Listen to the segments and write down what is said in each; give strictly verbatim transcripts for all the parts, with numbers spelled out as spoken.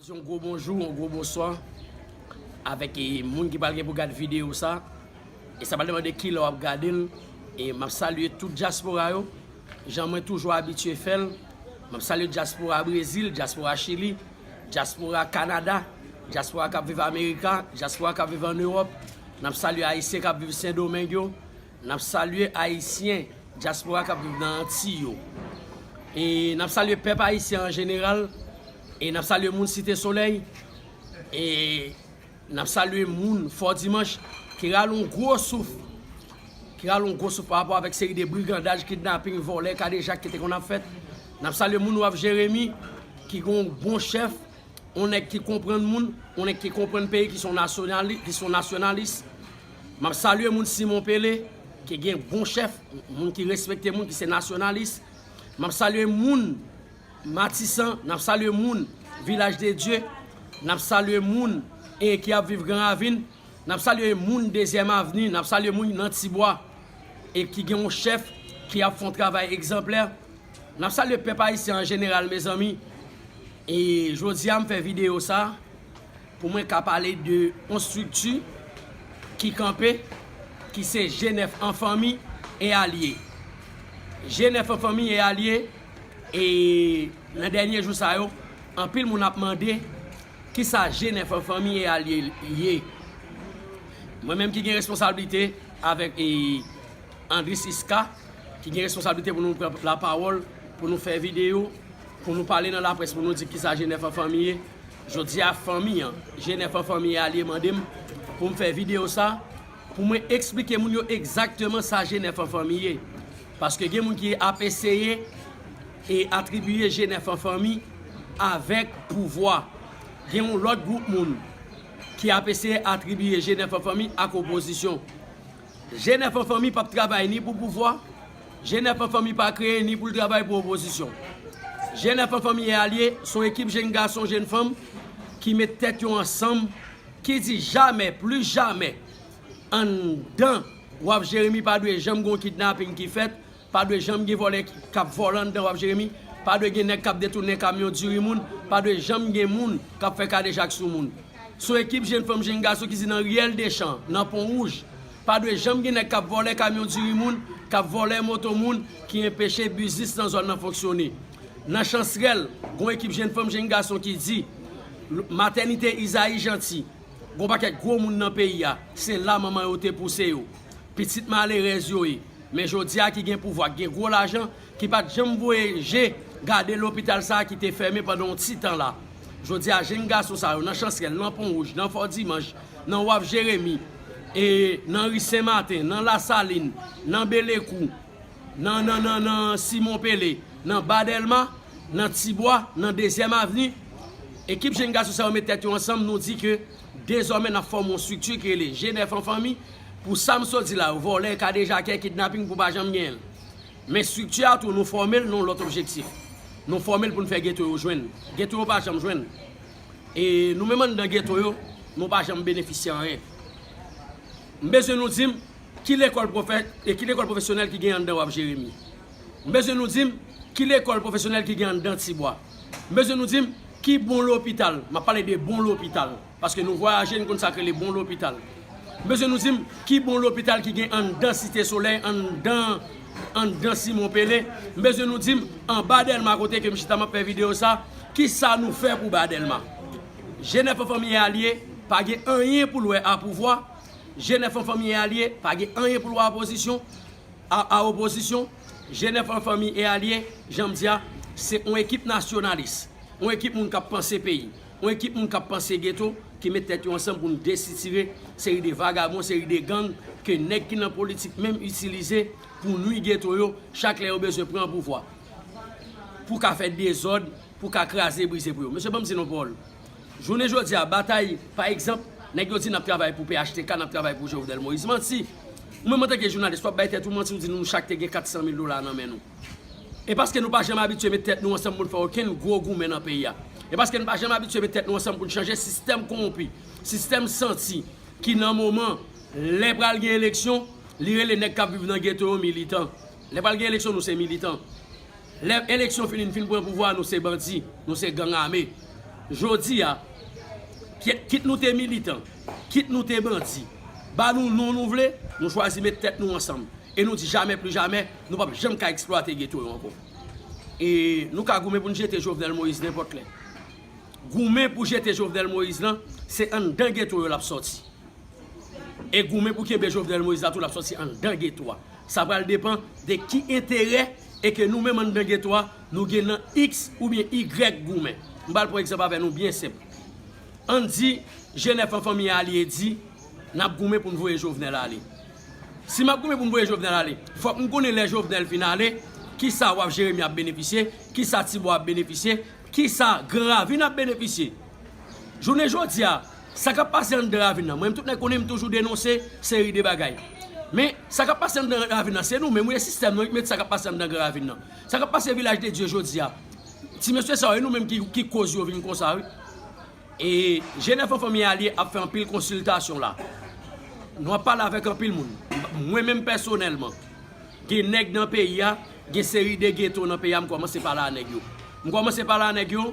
Yon gwo bonjou, yon gwo bonswa avèk e, moun ki pral gen pou gad videyo sa. E sa pral depann de kilè w ap gade l. E m ap salye tout dyaspora yo. Jan mwen toujou abitye fè l. M ap salye dyaspora Brezil, dyaspora Chili, dyaspora Kanada, dyaspora k ap viv Amerika, dyaspora k ap viv ann Ewòp. N ap salye Ayisyen k ap viv Sendomeng yo. N ap salye Ayisyen dyaspora k ap viv nan Antiy yo. E n ap salye pèp ayisyen an jeneral. E n ap salye moun Site Solèy. E n ap salye moun Fò Dimanch ki rale yon gwo souf. Ki rale yon gwo souf pa rapò avèk seri de brigandaj, kidnaping, vòlè, kadejak ki te konn ap fèt. N ap salye moun Waf Jeremi ki gen yon bon chèf, yon nèg ki konprann moun, yon nèg ki konprann peyi, ki se yon nasyonali-, ki se yon nasyonalis. M ap salye moun Simon Pele, ki gen bon chèf, moun ki respekte moun, ki se nasyonalis. M ap salye moun Matisan, n ap salye moun Vilaj de Dye, n ap salye moun e ki ap viv Gran Ravin, n ap salye moun Dezyèm Avni, n ap salye moun nan Tibwa e ki gen yon chèf ki ap fè yon travay egzanplè. N ap salye pèp ayisyen an jeneral, mezanmi. E jodi a, m fè videyo sa pou mwen ka pale de yon estrikti ki kanpe, ki se G nèf an fanmi e alye. G nèf an fanmi e alye, e nan dènye jou sa yo, anpil moun ap mande kisa G nèf an fanmi e alye ye. Mwen menm ki gen responsablite avèk, e, Andris Iska, ki gen responsablite pou nou pran lapawòl, pou nou fè videyo, pou nou pale nan laprès, pou nou di kisa G nèf an fanmi ye. Jodi a, fanmi an, G nèf an fanmi e alye mande m pou m fè videyo sa, pou mwen eksplike moun yo egzakteman sa G nèf an fanmi ye. Paske gen moun ki ap eseye e atribiye G nèf an fanmi avèk pouvwa. Gen yon lòt gwoup moun ki ap eseye atribiye G nèf an fanmi ak opozisyon. G nèf an fanmi p ap travay ni pou pouvwa, G nèf an fanmi pa kreye ni pou l travay pou opozisyon. G nèf an fanmi e alye se yon ekip jenn gason, jenn fanm ki met tèt yo ansanm, ki di jamè, plis jamè, anndan Waf Jeremi pa dwe janm gen yon kidnaping ki fèt, pa dwe janm gen vòlè k ap vòlè anndan Waf Jeremi, pa dwe gen nèg k ap detounen kamyon diri moun, pa dwe janm gen moun k ap fè kadejak sou moun. Se yon ekip jenn fanm, jenn gason ki di nan riyèl Dechan, nan Pon Wouj, pa dwe janm gen nèg k ap vòlè kamyon diri moun, k ap vòlè moto moun, ki enpeche biznis nan zòn nan fonksyone. Nan Chansrèl, gen yon ekip jenn fanm, jenn gason ki di, matènite Izayi Janti, gen yon pakèt gwo moun nan peyi a, se la manman yo te pouse yo. Pitit malerèz yo ye. Men jodi a ki gen pouvwa, ki gen gwo lajan, ki pa t janm voye je gade lopital sa a ki te fèmen pandan yon ti tan la. Jodi a, jenn gason sa yo, nan Chansrèl, nan Pon Wouj, nan Fò Dimanch, nan Waf Jeremi, e nan ri Sen Maten, nan Lasalin, nan Belekou, nan, nan, nan, nan Simon Pele, nan Ba Dèlma, nan Tibwa, nan Dezyèm Avni, ekip jenn gason sa yo met tèt yo ansanm, nou di ke dezòmè n ap fòme yon estrikti ki rele G nèf an fanmi, pou sa m sot di la yo, vòlè, kadejakè, kidnaping, pou pa janm genyen l. Men estrikti a tou, nou fòme l nan yon lòt objektif. Nou fòme l pou n fè geto yo jwenn. Geto yo pa janm jwenn. E nou menm anndan geto yo, nou pa janm benefisye anyen. M bezwen nou di m ki lekòl pwofè-, e ki lekòl pwofesyonèl ki gen anndan Waf Jeremi. M bezwen nou di m ki lekòl pwofesyonèl ki gen anndan Tibwa. M bezwen nou di m ki bon lopital, m ap pale de bon lopital, paske nou vwayaje, nou konn sa k rele bon lopital. M bezwen nou di m ki bon lopital ki gen anndan Site Solèy, anndan, anndan Simon Pele. M bezwen nou di m anba Dèlma kote ke m chita m ap fè videyo sa, kisa nou fè pou ba Dèlma. G nèf an fanmi e alye pa gen anyen pou l wè a pouvwa. G nèf an fanmi e alye pa gen anyen pou l wè a opozisyon. A, a opozisyon, G nèf an fanmi e alye, jan m di a, se yon ekip nasyonalis, yon ekip moun k ap panse peyi, yon ekip moun k ap panse geto, ki met tèt yo ansanm pou n desitire seri de vagabon, seri de gang ke nèg ki nan politik menm itilize pou nwi geto yo chak lè yo bezwen pran pouvwa, pou ka fè dezòd, pou ka kraze brize pou yo. Mesye, ban m di nou yon pawòl. Jounen jodi a, batay, pa egzanp, nèg yo di n ap travay pou P H T K, n ap travay pou Jovenel Moïse. Manti! Ou menm antanke jounalis, w ap bay tèt ou manti, ou di nou chak te gen kat san mil dola nan men nou. E paske nou pa janm abitye met tèt nou ansanm pou n fè okenn gwo goumen nan peyi a. E paske nou pa janm abitye met tèt nou ansanm pou n chanje sistèm kowonpi, sistèm santi, ki nan moman, lè pral gen eleksyon, li rele nèg k ap viv nan geto yo militan. Lè pral gen eleksyon, nou se militan. Lè eleksyon fini, n fin pran pouvwa, nou se bandi, nou se gang ame. Jodi a, kit nou te militan, kit nou te bandi, ba nou non nou vle, nou chwazi met tèt nou ansanm. E nou di jamè pli jamè, nou p ap janm ka eksplwate geto yo ankò. E nou ka goumen pou n jete Jovenel Moïse nenpòt lè. Goumen pou jete Jovenel Moïse lan, se anndan geto yo l ap sòti. E goumen pou kenbe Jovenel Moïse la tou, l ap sòti anndan geto a. Sa pral depann de ki enterè e ke nou menm anndan geto a, nou gen nan X oubyen Y goumen. M pral pran egzanp avè nou byen senp. Ann di, G nèf an fanmi alye di, n ap goumen pou n voye Jovenel ale. Si m ap goumen pou m voye Jovenel ale, fòk m konnen lè Jovenel fin ale, kisa Waf Jeremi ap benefisye, kisa Tibwa ap benefisye, kisa Gran Ravin ap benefisye. Jounen jodi a, sa k ap pase anndan ravin nan, mwen menm tout nèg konnen m toujou denonse seri de bagay. Men, sa k ap pase anndan ravin nan, se nou menm, wi, e sistèm nan ki mete sa k ap pase anndan Gran Ravin nan. Sa k ap pase Vilaj de Dye jodi a, ti mesye sa yo, e nou menm ki, ki koz yo vin konsa, wi. E G nèf an fanmi alye ap fè anpil konsiltasyon la. Nou ap pale avèk anpil moun. Mwen menm pèsonèlman, gen nèg nan peyi a, gen seri de geto nan peyi a, m kòmanse pale a nèg yo. M kòmanse pale a nèg yo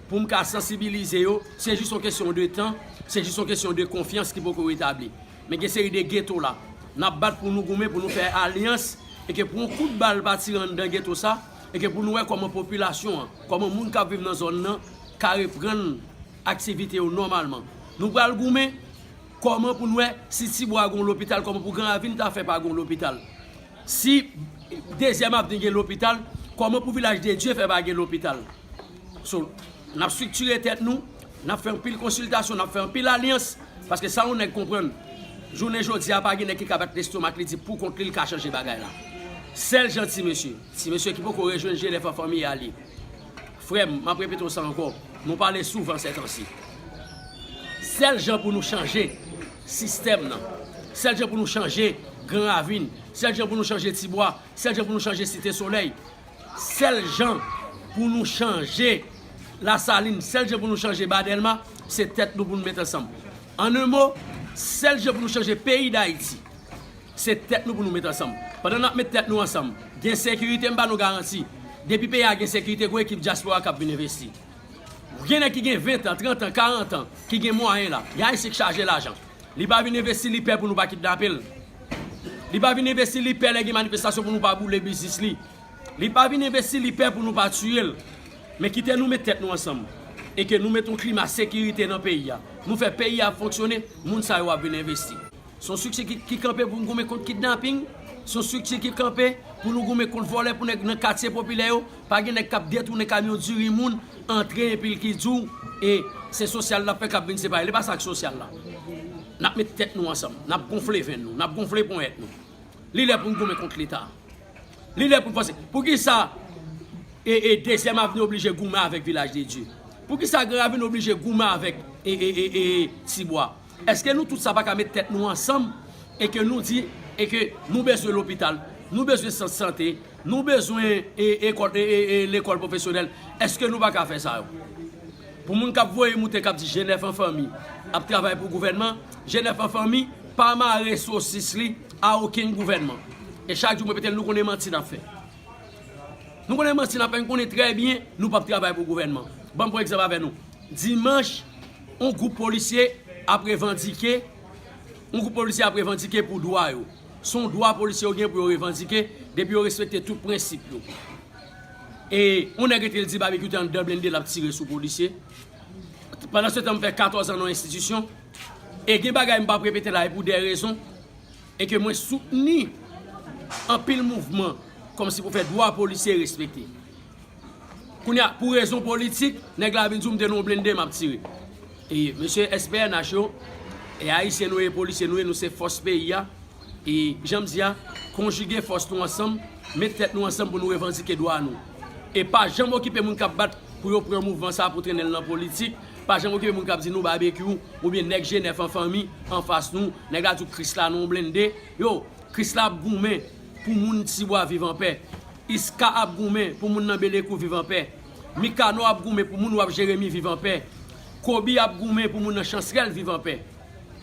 pou m ka sansibilize yo. Se jis yon kesyon de tan, se jis yon kesyon de konfyans ki poko retabli. Men gen seri de geto la, n ap bat pou nou goumen, pou nou fè alyans, e ke pou yon kout bal pa tire anndan geto sa, e ke pou nou wè kòman popilasyon an, kòman moun k ap viv nan zòn nan, ka reprann aktivite yo nòmalman. Nou pral goumen kòman pou n wè si Tibwa gen yon lopital, kòman pou Gran Ravin ta fè pa gen yon lopital. Si Dezyèm Avni gen lopital, kòman pou Vilaj de Dye fè pa gen lopital? So, n ap estriktire tèt nou, n ap fè anpil konsiltasyon, n ap fè anpil alyans, paske sa yon nèg konprann, jounen jodi a pa gen nèg ki ka bat lestomak li di pou kont li l ka chanje bagay la. Sèl jan ti mesye, ti mesye ki poko rejwenn G nèf an fanmi alye. Frè m, m ap repete w sa ankò, nou pale souvan sètansi. Sèl jan pou nou chanje sistèm nan, sèl jan pou nou chanje Gran Ravin, sèl jan pou nou chanje Tibwa, sèl jan pou nou chanje Site Solèy, sèl jan pou nou chanje Lasalin, sèl jan pou nou chanje Ba Dèlma, se tèt nou pou nou met ansanm. An en mo, sèl jan pou nou chanje peyi Dayiti, se tèt nou pou nou met ansanm. Pandan n ap met tèt nou ansanm, gen sekirite, m ba nou garanti, depi peyi a gen sekirite, gon ekip dyaspora k ap vin envesti. Gen nèg ki gen ven tan, trant an, karant an, ki gen mwayen la. Gen Ayisyen k chaje lajan. Li pa vin envesti, li pè pou nou pa kidnape l. Li pa vin envesti, li pè lè gen manifestasyon pou nou pa boule biznis li. Li pa vin envesti, li pè pou nou pa tiye l. Men kite nou met tèt nou ansanm. E ke nou met yon klima sekirite nan peyi a. Nou fè peyi a fonksyone, moun sa yo ap vin envesti. Se yon estrikti ki, ki kanpe pou n goumen kont kidnaping. Se yon estrikti ki kanpe pou nou goumen kont vòlè, pou nèg nan katye popilè yo. Pa gen nèg k ap detounen kamyon diri moun, antre epi l ki di w, e se sosyal l ap fè k ap vin separe. Li pa sa k sosyal la. N ap met tèt nou ansanm. N ap gonfle venn nou. N ap gonfle ponyèt nou. Li lè pou n goumen kont Leta. Li lè pou n panse. Poukisa e, e Dezyèm Avni oblije goumen avèk Vilaj de Dye? Poukisa Gran Ravin oblije goumen avèk e, e, e, e Tibwa? Èske nou tout sa pa ka met tèt nou ansanm e ke nou di e ke nou bezwen lopital, nou bezwen sant sante, nou bezwen e, ekòl, e, e, e, lekòl pwofesyonèl? Èske nou pa ka fè sa yo? Pou moun k ap voye moute k ap di G nèf an fanmi ap travay pou gouvènman, G nèf an fanmi pa mare sosis li a okenn gouvènman. E chak jou m repete l, nou konnen manti n ap fè. Nou konnen manti n ap fè, n konnen trè byen nou p ap travay pou gouvènman. Ban m pran egzanp avè nou. Dimanch, yon gwoup polisye ap revandike, yon gwoup polisye ap revandike pou dwa yo. Se yon dwa polisye yo gen pou yo revandike, depi yo respekte tout prensip yo. E yon nèg rete l di Babekyou te anndan blende l ap tire sou polisye. Pandansetan, m fè katòz an nan yon enstitisyon. E gen bagay m p ap repete la, e pou de rezon. E ke mwen soutni anpil mouvman kòmsi pou fè dwa polisye respekte. Kounye a, pou rezon politik, nèg la vin di w m te nan yon blende m ap tire. E mesye S P N H yo, e ayisyen nou ye, polisye nou ye, nou se fòs peyi a. E jan m di a, konjige fòs nou ansanm, met tèt nou ansanm pou nou revandike dwa nou. E pa janm okipe moun k ap bat pou yo pran mouvman sa a pou trennen l nan politik. Pa janm okipe moun k ap di nou Babekyou oubyen nèg G nèf an fanmi anfas nou. Nèg la di w Krisla nan yon blende. Yo, Krisla ap goumen pou moun Tibwa viv anpè. Iska ap goumen pou moun nan Belekou viv anpè. Mikano ap goumen pou moun Waf Jeremi viv anpè. Kobi ap goumen pou moun nan Chansrèl viv anpè.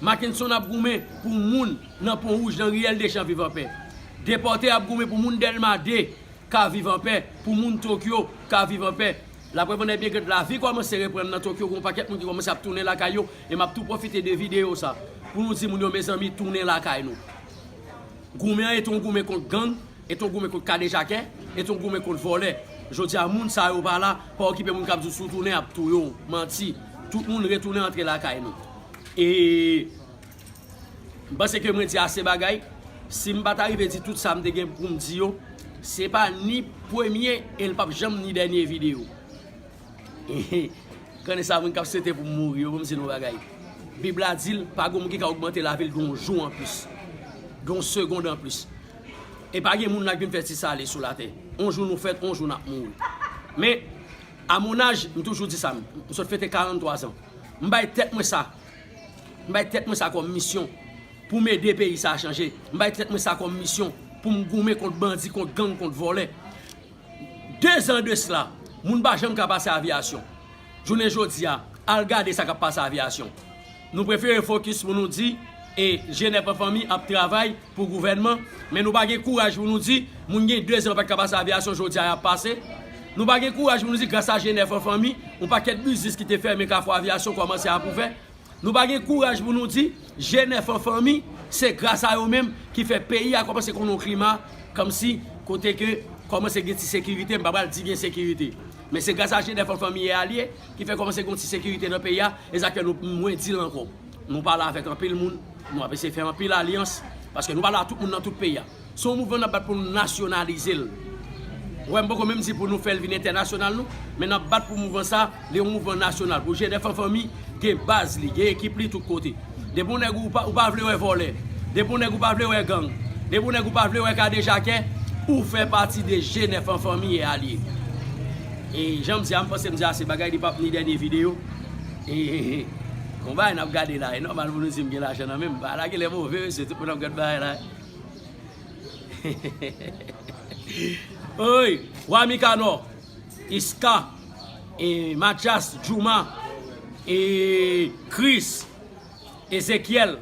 Mackenson ap goumen pou moun nan Pon Wouj, nan Riyèl Dechan viv anpè. Depòte ap goumen pou moun Dèlma de ka viv anpè, pou moun Tokyo ka viv anpè. Laprèv anndan byen gad, lavi kòmanse reprann nan Tokyo, gen yon pakèt moun ki kòmanse ap tounen lakay yo, e m ap tou pwofite de videyo sa pou nou di moun yo, mezanmi, tounen lakay nou. Goumen an, e t on goumen kont gang, e t on goumen kont kadejakè, e t on goumen kont vòlè. Jodi a, moun sa yo pa la, pa okipe moun k ap di w si w tounen, y ap touye w. Manti. Tout moun retounen antre lakay nou. E m panse ke mwen di ase bagay. Si m pa ta rive di tout sa m te gen pou m di yo, se pa ni premye e l p ap janm ni dènye videyo. Konnen sa, moun k ap swete pou m mouri yo, ban m di nou yon bagay. Bib la di l, pa gen moun ki ka ogmante lavi l de yon jou anplis, de yon segond anplis. E pa gen moun la k vin fè ti sale sou latè. On jou nou fèt, on jou n ap mouri. Men, a mon âge, m toujou di sa, m sot fete karannntwa zan. M bay tèt mwen sa. M bay tèt mwen sa kòm misyon pou m ede peyi sa a chanje. M bay tèt mwen sa kòm misyon pou m goumen kont bandi, kont gang, kont vòlè. De zan de sila, moun pa janm ka pase aviyasyon. Jounen jodi a, al gade sa k ap pase aviyasyon. Nou prefere fokis pou nou di, e, G nèf an fanmi ap travay pou gouvènman, men nou pa gen kouraj pou nou di, moun gen de zan yo pa t ka pase aviyasyon, jodi a y ap pase. Nou pa gen kouraj pou nou di, gras a G nèf an fanmi, yon pakèt biznis ki te fèmen Kafou Aviyasyon kòmanse ap ouvè. Nou pa gen kouraj pou nou di, G nèf an fanmi, se gras a yo menm ki fè peyi a kòmanse konn yon klima, kòmsi, kote ke kòmanse gen ti sekirite, m pa pral di gen sekirite. Men se gras a G nèf an fanmi e alye ki fè kòmanse gen yon ti sekirite nan peyi a, e sa k fè nou, mwen di l ankò. Nou pale avèk anpil moun, nou ap eseye fè anpil alyans, paske nou pale a tout moun nan tout peyi a. Se yon mouvman n ap bat pou nou nasyonalize l. Ou wè, m poko menm di pou nou fè l vin entènasyonal, non, men n ap bat pou mouvman sa, li yon mouvman nasyonal. Pou G nèf an fanmi, gen baz li, gen ekip li tout kote. Depi yon nèg ou pa, ou pa vle wè vòlè, depi yon nèg ou pa vle wè gang, depi yon nèg ou pa vle wè kadejakè, ou fè pati de G nèf an fanmi e alye. E jan m di a, m panse m di ase bagay, li p ap ni dènye videyo. E, e, e, yon bagay n ap gade la, e nòmal pou nou di m gen lajan nan men m. Bagay la genlè move, mesye, tout moun ap gad bagay la. Oy, Wa Mikanò, Iska, e, Mathias, Juma, e, Chris, Ezekiel,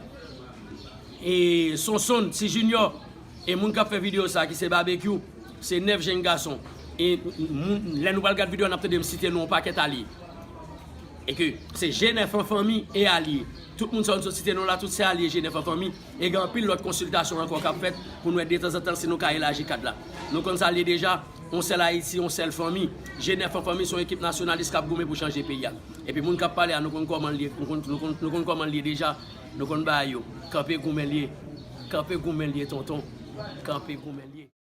e, Sonson, Ti Junior, e moun k ap fè videyo sa ki se Babekyou, se nèf jenn gason. E moun, lè nou pral gad videyo a, n ap tande m site non yon pakèt alye. E ke se G nèf an fanmi e alye. Tout moun sa yo m sot site non la, tout se alye G nèf an fanmi. E gen anpil lòt konsiltasyon ankò k ap fèt pou nou wè detanzantan si nou ka elaji kad la. Nou konn sa l ye deja, yon sèl Ayiti, yon sèl fanmi. G nèf an fanmi se yon ekip nasyonalis k ap goumen pou chanje peyi a. Epi moun k ap pale a, nou konn kòman l ye, nou konn, nou konn, nou konn kòman l ye deja. Nou konn bagay yo. Kanpe goumen l ye. Kanpe goumen l ye, tonton. Kanpe goumen l ye.